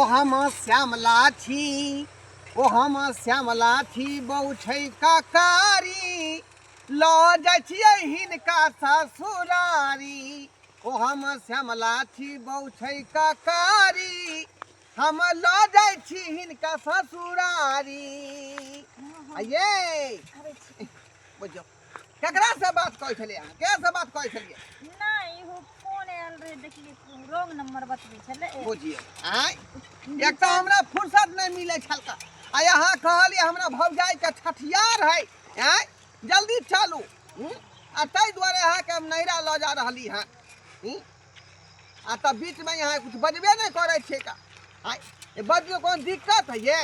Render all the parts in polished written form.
ओ हम श्यामला छी, ओ हम श्यामला छी, बहू छै ककारी, लऽ जाइ छियै हिनका ससुरारी। ओ हम श्यामला छी, बहू छै ककारी, हम लऽ जाइ छी हिनका ससुरारी। ये बुझियौ, केकरा से बात कहै छलियै अहाँ? केकरा से बात कहै छलियै? नहि, इहो फोन आयल रहे, देखलियै रॉन्ग नंबर बतबै छलै। बुझियौ आँय, एक तऽ हमरा फुर्सत नहि मिलै छलका, आ अहाँ कहलियै हमरा भौजाइके छठियार है, आँय जल्दी चलू। आ ताहि दुआरे अहाँके हम नैहरा लऽ जा रहली हँ। आ तब बीचमे यहाँ किछु बजबे नहि करै छियै का? आँय, बजियौ, कोनो दिक्कत है ये?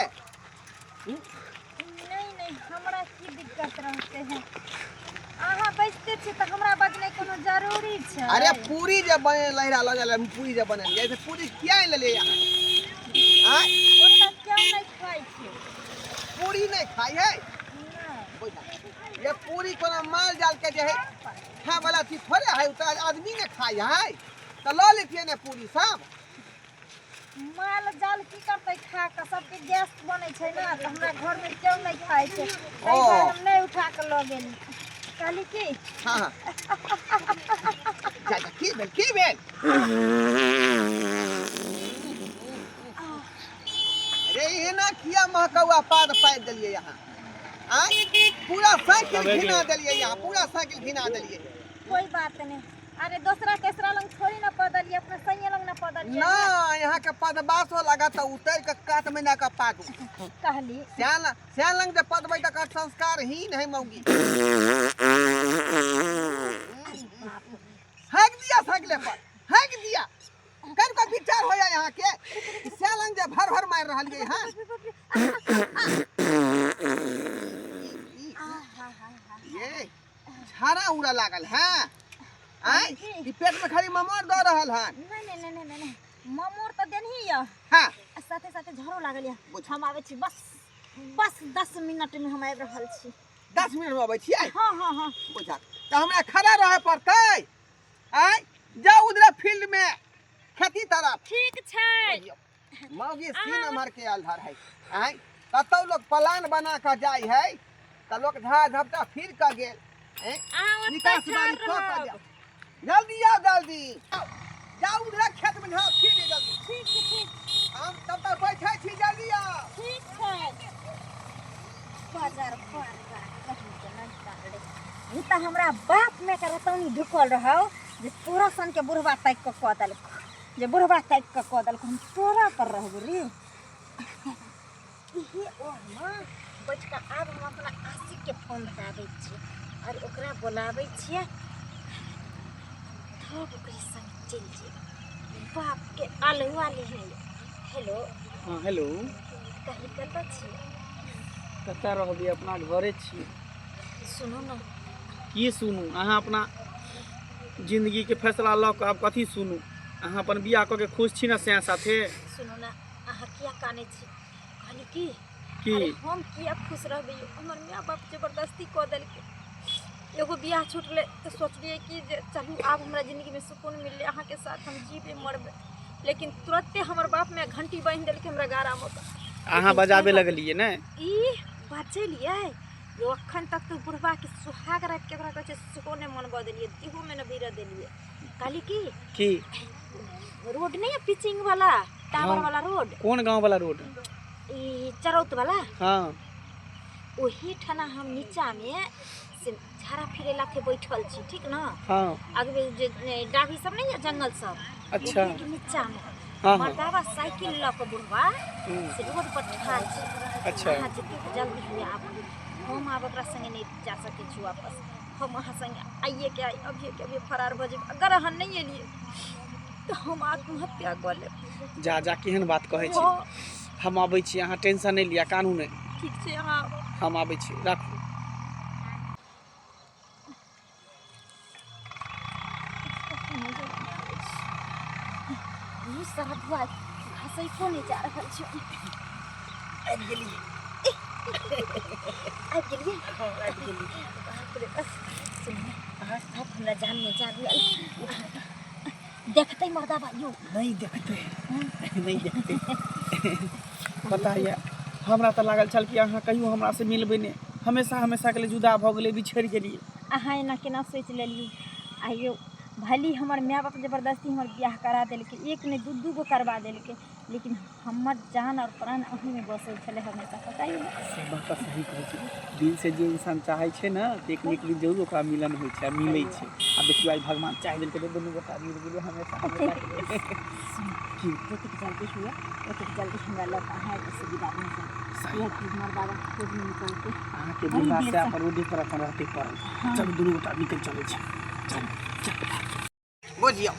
नहीं नहीं, हमरा की दिक्कत रहते हैं, अहाँ बजते छी तऽ हमरा बजने कोनो जरूरी छै? अरे पूरी जे बने लहरा लऽ गेल, पूरी जे बनेलियै से पूरी किया आनि लेलियै अहाँ? आँय, ओतऽ क्यों नहि खाइ छै? पूरी नहि खाइ है? नहि। ये पूरी कोनो माल जाल के जे है खाय वाला चीज थोड़े है, ओ तऽ आदमी ने खाइ है, तऽ लऽ लेतियै ने पूरी सब। माल जाल की करतै खा कऽ? सबके गैस बनै छै ने, तऽ हमरा घरमे केओ नहि खाइ छै, ताहि दुआरे हम नहि उठा कऽ लऽ गेली। कहली की, हाँ हाँ, जा जा, की भेल, की भेल? अरे एना किया महकौआ पाद पारि देलियै यहाँ? आँय, पूरा साइकिल घिना देलियै यहाँ, पूरा साइकिल घिना देलियै। कोई बात नहीं। अरे दोसरा तेसरा लंग थोड़ी ना पदलिए, अपना सैया लंग ना पदलिए। ना यहाँ के पदबासो लगा तो उतर के कात में ना के पादू। कहली श्याल श्याल लंग जे पदबै त कर संस्कारहीन है मौगी। हैक दिया साइकिले पर, हैक दिया। कन को विचार होया यहाँ के श्याल लंग जे भर भर मार रहल ये? हां, ये झाड़ा उड़ा लागल है। आय, ई पेट में खाली ममोर दऽ रहल हन। नहीं नहीं नहीं नहीं नहीं, ममोर तऽ देनही यऽ। हाँ। आ साथे साथे झरो लागल यऽ। बुझ। हम आबै छी, बस बस 10 मिनट में हम आबि रहल छी। 10 मिनट में अबै छियै? हाँ हाँ हाँ। बुझा तऽ हमरा खड़ा रहे पड़तै। आय, जाउ उधर फील्ड में खेती तरफ। ठीक छै। मौगी सीन नंबर के आधार है। आय, कतौ लोग प्लान बना कऽ जाइ है तऽ लोग झा झपटा फिर कऽ गेल। हैं? अहाँ ओतऽ निकास ठाढ़ बारी कऽ कऽ रहब। जाउ, जल्दी आओ, जल्दी आओ। जाउ उधर खेत में, झाड़ फिर जल्दी। ठीक छै, ठीक। हम तब तक बैठे छी, जल्दी आओ। ठीक छै। बाजार पार कहीं के नहीं पारले। ई तऽ हमरा बाप में के रतौनी ढुकल रहौ जे तोरा सन के बुढ़वा ताकि कऽ कऽ देलक, जे बुढ़वा ताकि कऽ कऽ देलक। हम तोरा पर रहबो रे। इहे ओहमे बैठ कऽ आब हम अपना आशिकके फोन धराबै छियै आओर ओकरा बोलाबै छियै, तब ओकरे संग चलि जेबै। बापके अलहुआ लिहे। हेलो। हाँ, हेलो। कहली कतऽ छियै? कतऽ रहबै, अपना घरे छियै। सुनू ने। की सुनू? अहाँ अपना जिंदगीके फैसला लऽ कऽ आब कथी सुनू? अहाँ अपन बियाह कऽ के खुश छी ने सैं साथे? सुनू ने, अहाँ किया कानै छी? कहली की की? अरे हम किया खुश रहबै यौ? हमर माय बाप जबरदस्ती कऽ देलकै। एगो बियाह छुटलै तऽ सोचलियै कि जे चलू आब हमरा जिन्दगीमे सुकून मिललै, अहाँके साथ हम जीबै मरबै, लेकिन तुरन्ते हमर बाप माय घंटी बान्हि देलकै हमरा गारामे। अहाँ बजाबे लगलियै ने? ई बचेलियै यौ। अखन तक तऽ बुढ़बाके सुहाग राति केकरा कहै छै सेहो नहि मनबऽ देलियै, देहोमे नहि भिड़ऽ देलियै। कहली की? की? रोड नहीं है पिचिंग वाला, टावर वाला रोड। कोन गाँव वाला रोड? ई चरौत वाला। हाँ। ओही ठाना हम नीचा में से झाड़ा फिरे लाथे बैठल छी, ठीक न? हाँ। अगबे जे डाभी सब नहीं है, जंगल सब, ओही के नीचा में। हाँ हाँ मर्दावा साइकिल लऽ कऽ बुढ़वा से रोड पर ठाढ़ छै। अहाँ जतेक जल्दी हुए आबू। हम आब ओकरा संगे नहि जा सकै छी वापस। हम अहाँ संगे आइए के आइ, अभिये के अभिये फरार भऽ जेबै। अगर अहाँ नहि एलियै तऽ हम आत्महत्या कऽ लेब। जा जा, केहन बात कहै छी? हँ। हम अबै छी, अहाँ टेंशन नहि लिअ, कानू नहि। ठीक छै, अहाँ आबू। हम आबै छी, राखू। ई साधुआ घसैतो नहि जा रहल छै। आबि गेलियै। आबि गेलियै? हँ, आबि गेलियै। बाप रे, सुनू ने, आब हमरा जानमे जान आयल। देखतै मर्दा भाइयो? नहि देखतै, नहि देखतै। पता यऽ, हमरा तऽ लागल छल कि अहाँ कहियो हमरासँ मिलबै नहि, हमेशा हमेशाके लिए जुदा भऽ गेलै, बिछड़ि गेलियै। अहाँ एना केना सोचि लेलियै? आइयो भली हमर माय बाप जबरदस्ती हमर बियाह करा देलकै, एक नहि दू दू गो करबा देलकै, लेकिन हमर जान आओर प्राण अहीँमे बसै छलै हमेशा, पता ही ने। से बात तऽ सही कहै छै। दिलसँ जे इंसान चाहै छै ने, तऽ एक ने एक दिन जरूर ओकरा मिलन होइ छै आ मिलै छै। आब देखियौ, आइ भगवान चाहि देलकै तऽ दुनू गोटा मिल गेलियै हमेशा हमेशा के लिए। की जतेक जल्दी हुए ओतेक जल्दी हमरा लग अहाँ एतऽसँ विदा भऽ जाउ। सही। किएकि हमर बाबा खोजमे निकलतै। अहाँके बड़ी बुढ़ा देरसँ। से पर रोडे पर अपन रहतै पड़ल। चलू, दुनू गोटा निकलि चलै छै, चलू चलू। बुझियौ,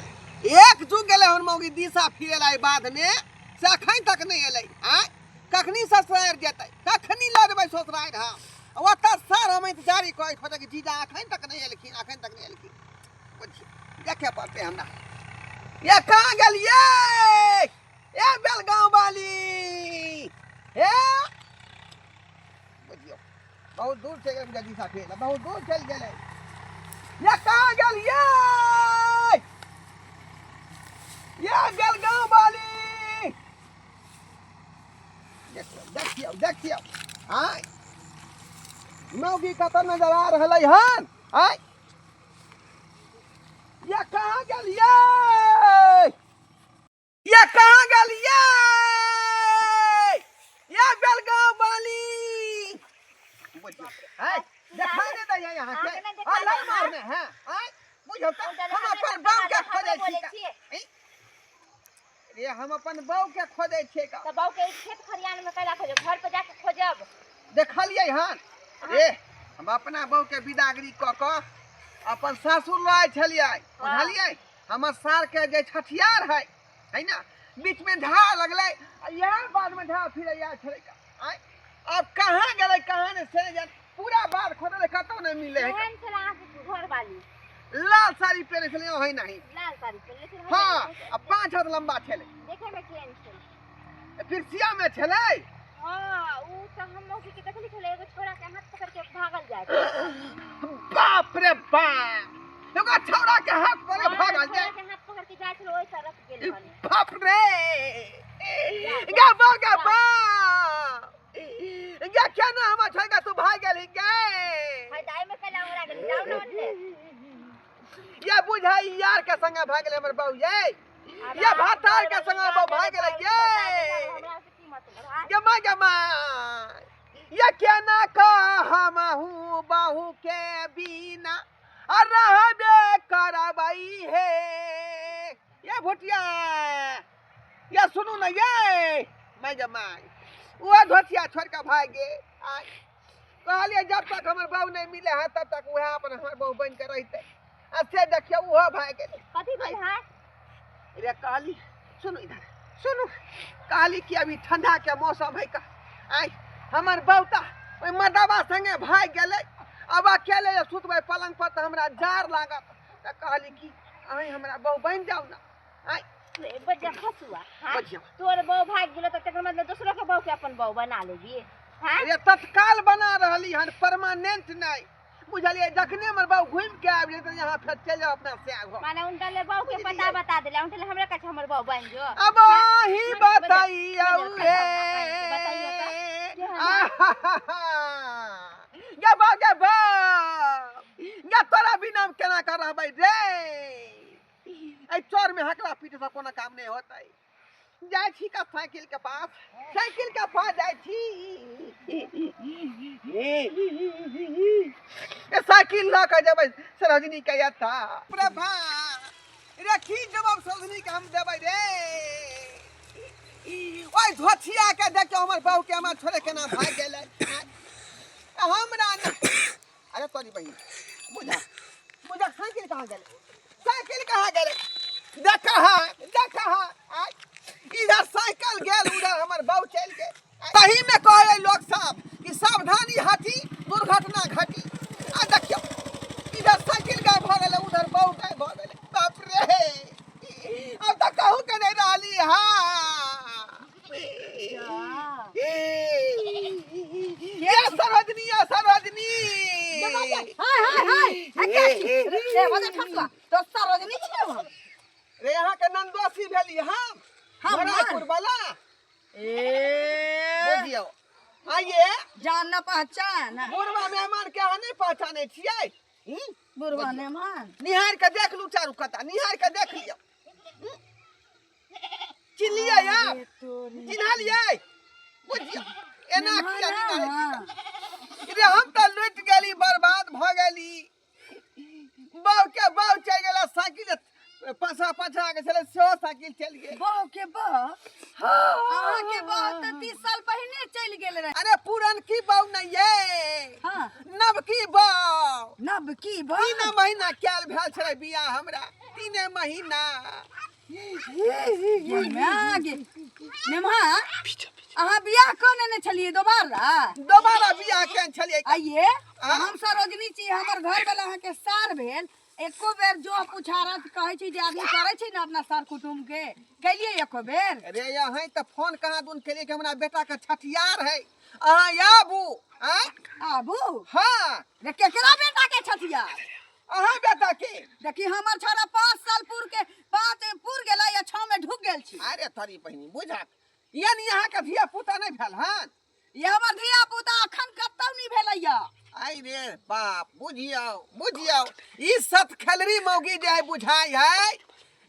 एक जुग गेलै हन मौगी दिशा फिरेला बाद में से अखन तक नहि एलै। आँय, कखनी ससुरारि जेतै? कखनी लऽ जेबै ससुरारि हम? ओतऽ सर हम इंतजारी करै खोजै कि जीजा अखन तक नहि एलखिन, अखन तक नहि एलखिन। बुझियौ, देखे पड़तै हमरा। ये कहाँ गेलियै ए बेलगाँव वाली? हे बुझियौ, बहुत दूर चलि गेलै दिशा फिरेला, बहुत दूर चलि गेलै। ये कहाँ गेलियै ये बेलगाँव वाली? देखियौ, देखियौ, देखियौ, आँय, मौगी कतऽ नजर आ रहलै हन? आँय, ये कहाँ गेलियै? ये कहाँ गेलियै ये बेलगांव वाली? बुझियौ, है देखाई नहीं दै है यहाँ के। अहाँके नहि देखाई आ लल दै। मारने हैं। आय बुझौ तऽ हम अपन बहू के खोजै छी छियै। रे, हम अपन बहू के खोजै छियै का। तऽ बहू के खेत खरियान में कैला खोजब? घर पर जाके खोजब। देखलियै हन रे, हम अपना बहू के विदागरी कऽ कऽ अपन सासुर लऽ आयल छलियै, बुझलियै? हमर सार के जे छठियार है, है ना, बीच में ढा लगलै आ इएह बाद में ढा फिर आयल छलै। आँय, आब कहाँ गेलै कहाँ ने से जान। पूरा बात खोजलै, कतहु नहि मिलै है। केहन छलै अहाँके घर वाली? लाल साड़ी पहिने छलै ओहि नहीं। लाल साड़ी पहिनले छलै? हाँ, आ 5 हाथ लंबा छलै। देखे में केहन छलै? फिरसिया में छलै। हाँ, उ तऽ हम मौसी के देखली छलै, एगो छोरा के हाथ पकड़ के भागल जाय। बाप रे बाप, एगो छौड़ा के हाथ पर भागल छोरा जाय? के हाथ पकड़ के जाय छलै, ओहि तरफ गेल हन। बाप रे, गबा गबा गे, केना हमर छोड़िके तू भाग गेलही गे? हाय दाइ में कैला ओरा गेल, जाउ ने ओन्ने। ये बुझाई यार के संगे भाग गेलै हमर बहू, ये ये भातार के संगे बहू भाग गेलै ये। हमरा से की मतलब है? गे माय, गे माय, ये केना कहमहू बहू के बिना आ रहबे करबै हे। ये भुटिया, ये सुनू ने, ये मैं गे my, वह धोतिया छोड़ के भाग गे। आय कहलियै जब तक हमर बहू नहीं मिले है तब तक वह अपन हमर बहू बन के रहते, आ से देखियौ ओहो भाग गेलै। कथी भेल है? रे कहली, सुनू इधर सुनू, कहली कि अभी ठंडा के मौसम है का, आय हमर बहू तऽ ओहि मर्दबा संगे भागि गेलै। अब अकेले जे सुतबै पलंग पर तऽ हमरा जार लागत, तऽ कहली कि अहीं हमरा बहू बनि जाउ ने। आय बच्चा खसुआ, हाँ? बजियौ। तोर बहू भागि गेलो तऽ तकर मतलब दोसरो के बहू के अपन बहू बना लेबी? हाँ? रे तत्काल बना रहली हन, परमानेंट नहीं, बुझलियै? जखने हमर बहू घुमि के आबि जेतै यहाँ, फेर चलि जाउ अपना से घर। माने उनका ले बहू के पता बता देले, उनका ले हमरा कछ हमर बहू बन जो। अब ही बताइयो हे। बताइयो तऽ। गे बा, गे बा, गे तोरा बिना हम केना कर रहबै रे? एहि चोर में हकला पीटे से कोनो काम नहीं होतै। जाइ छी का साइकिल के पास, साइकिल के पास जाइ छी। ए साइकिल लऽ के जेबै सरोजनी के एता। प्रभा रे, की जवाब सरोजनी के हम देबै रे? ओहि धोथिया के देखियौ, हमर बहू के हमरा छोड़े केना भागि गेलै हमरा न। अरे तोरी बहिन, बुझा बुझा, साइकिल कहाँ गेलै? साइकिल कहाँ गेलै? देखा हाँ, देखा हाँ, आय इधर साइकिल गेल, उधर हमर बहू चलि गेल। सही में कहै लोग सब कि सावधानी हटी दुर्घटना घटी। आ देखियौ, इधर साइकिल गायब भऽ गेलै, उधर बहू गायब भऽ गेलै। बाप रे, अब तऽ कहूँ के नहीं रहली। हाँ, ये सरोजनी, ये सरोजनी। हाय हाय हाय, रे बजा ठकुआ, तो सरोजनी छियै हम। रे अहाँ के नंदोसी भेली हम हमर? बरापुर वाला ए बुझियौ आइए जान न पहचान बुढ़वा मेहमान के अहाँ नहि पहचानै छियै हूँ? बुढ़वा मेहमान निहार के देख लू चारू कता निहार के देख लियौ हूँ? चिन्हलियै आप चिन्हलियै बुझियौ एना किया निकालै छी? रे हम तऽ लुटि गेली बर्बाद भऽ गेली बाउ के बाउ चलि गेला साइकिल पाछा पाछा के छलै सेहो साइकिल चलि गेल बहू के बह अहाँ के बह तऽ 30 साल पहिने चलि गेल रहे। अरे पुरनकी बाउ नहीं ये, नवकी बाउ। नवकी बह। 3 महीना कैल भेल छलै बियाह हमरा, 3 महीना। नेमहा, अहाँ बियाह कऽ नेने छलियै दोबारा? दोबारा बियाह केने छलियै। आइए, हम सरोजनी छी, हमर घर वाला अहाँके सार भेल। एको बेर जो पुछारत कहै छी जे आदमी करै छै ने अपना सर कुटुम्ब के, केलियै एको बेर? अरे यहाँ तऽ फोन कहाँ दून केलियै कि हमरा बेटा के छठियार है, अहाँ आबू आँय। आबू? हाँ। रे, केकरा बेटा के छठियार? अहाँ बेटा के। देखी, हमर छोरा 5 साल पुर के 5 पुर गेला या 6 में ढुक गेल छी। अरे तोरी बहिनी, बुझक यानी अहाँ के धिया पुता नहीं भेल हन? ये हमर धिया पुता अखन कतौ नहीं भेलैया। आई रे बाप, बुझियौ बुझियौ, ई सत खेलरी मौगी जे है बुझाई है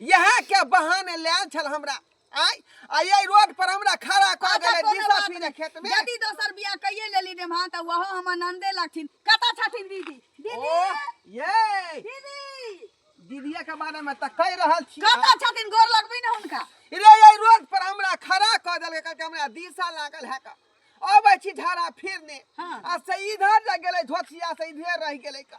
यहाँ के बहाने लायल छल हमरा आय आ ये रोड पर हमरा खड़ा कऽ अच्छा, गेलै कोनो दिशा बात फिरे नहि। खेत में। यदि दोसर बियाह कइये लेली नेमहा तऽ वहो हमर नन्दे लगथिन। कतऽ छथिन दीदी? दीदी! ओ ये दीदी! दीदिया के बारे में तऽ कहि रहल छी। कतऽ छथिन? गोर लगबी ने हुनका। रे, ये रोड पर हमरा खड़ा कऽ देलकै, कहलकै हमरा दिशा लागल है का अबै छी झाड़ा फिरने। आ से इधर जा गेलै धोतिया से इधर रहि गेलै का।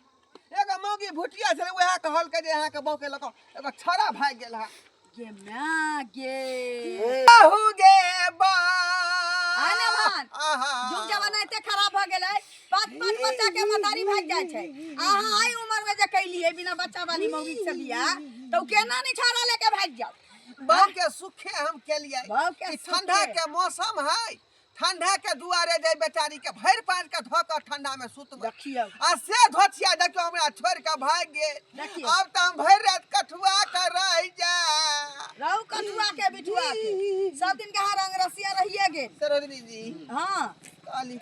एगो मौगी भुटिया छलै, वएह कहलकै जे अहाँके बहू के लऽ कऽ एगो छड़ा भागि गेल है। गे माँ गे! बाहु गे बा। आने भान। आहा। जुग जमाना एते खराब भऽ गेलै, पाँच पाँच बच्चा के मतारी भागि जाइ छै। अहाँ एहि उम्र में जे कैलियै बिना बच्चा वाली मौगी से बियाह, तऽ उ केना नहीं छाड़ा लेके भागि जाओ? बहू के सुखे हम केलियै। बहू के ई ठंडा सुखे। के मौसम है, ठंडा के दुआरे जे बेचारी के भरि पानि के धो कऽ ठंडा में सुतबै। देखियौ। आ से धोतिया देखियौ हमरा छोड़ि कऽ भागि गेल। देखियौ। आब तऽ हम भरि राति कठुआ कऽ रहि जा। रहू कठुआ के बिठुआ के, सब दिन के रंग रसिया रहिए गेल। सरोजनी जी। कहली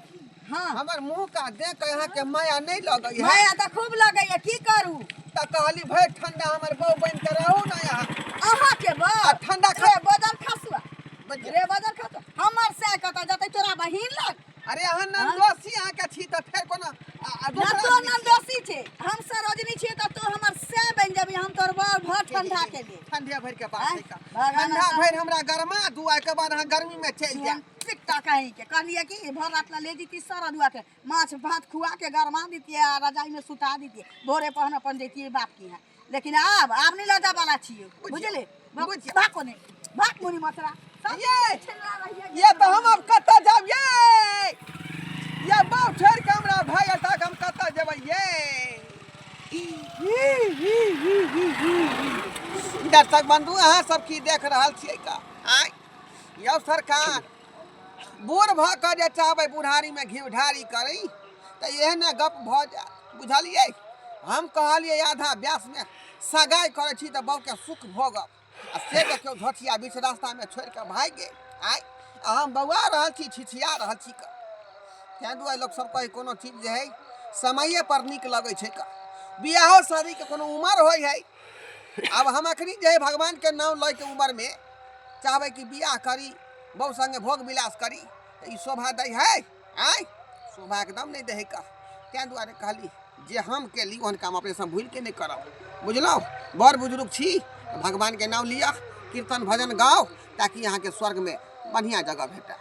हमर मुँह का देख के अहाँ के माया नहीं लगै है? माया तऽ खूब लगैया, की करू? तऽ कहली भरि ठंडा हमर बहू बनि के रहू ने यहाँ। अहाँ के बहू? आ ठंडा रे बदल खसुआ, रे बदल खसुआ, हमर से कतऽ जतै? तोरा बहिन लग? अरे अहाँ नंदोसी अहाँ के छी तऽ फेर कोनो ना दोसरा तो आदमी छी। नंदोसी छै, हम सरोजनी छियै, तऽ तू हमर से बनि जेबी, हम तोर बर भर ठंडा के लिए। ठंडे भरि के बात है का। भगवान ठंडा भरि हमरा गरमा दू, के बाद अहाँ गर्मी में चलि जायब। पिट्टा कहीं के, कहलिए कि भर रात ला ले जीती सरदुआ के, माछ भात खुआ के गरमा दीतिए आ रजाई में सुता दीतिए, भोरे पहन अपन जैतिए बाप की यहाँ। लेकिन आब आब नहीं लजा वाला छियै, बुझले? भाग कोने भाग, मुनि मथुरा सब। ये छेना रहिए। ये तऽ हम आब कतऽ जाब ये? ये बाप छोड़ि के हमरा भागि गेल तक हम कतऽ जेबै ये? दर्शक बंधु, अहाँ सब की देख रहल छियै का आँय यौ सरकार? बूढ़ भऽ कऽ जे चाहबै बुढ़ारीमे घी ढारी करी तऽ एहने गप भऽ जायत, बुझलियै? हम कहलियै आधा ब्यासमे सगाइ करै छी तऽ बहूके सुख भोगब, आ से देखियौ धोतिया बीच रास्तामे छोड़ि कऽ भागि गेल आँय। आ हम बौआ रहल छी, छिछिया रहल छी कऽ। ताहि दुआरे लोकसभ कहै कोनो चीज जे हइ समये पर नीक लगै छै कऽ। बियाहो शादीके कोनो उमर होइ हइ। आब हम अखनी जे हइ भगवानके नाम लैके उमरमे चाहबै कि बियाह करी, बहु सङ्गे भोग विलास करी, तऽ ई शोभा दै हइ आँय? शोभा एकदम नहि दै हइ कऽ। ताहि दुआरे कहली जे हम केली ओहन काम अपनेसँ भूलि के नहि करब, बुझलहुँ? बड़ बुजुर्ग छी तऽ भगवानके नाम लिअ, कीर्तन भजन गाउ, ताकि अहाँके स्वर्गमे बढ़िआँ जगह भेटय।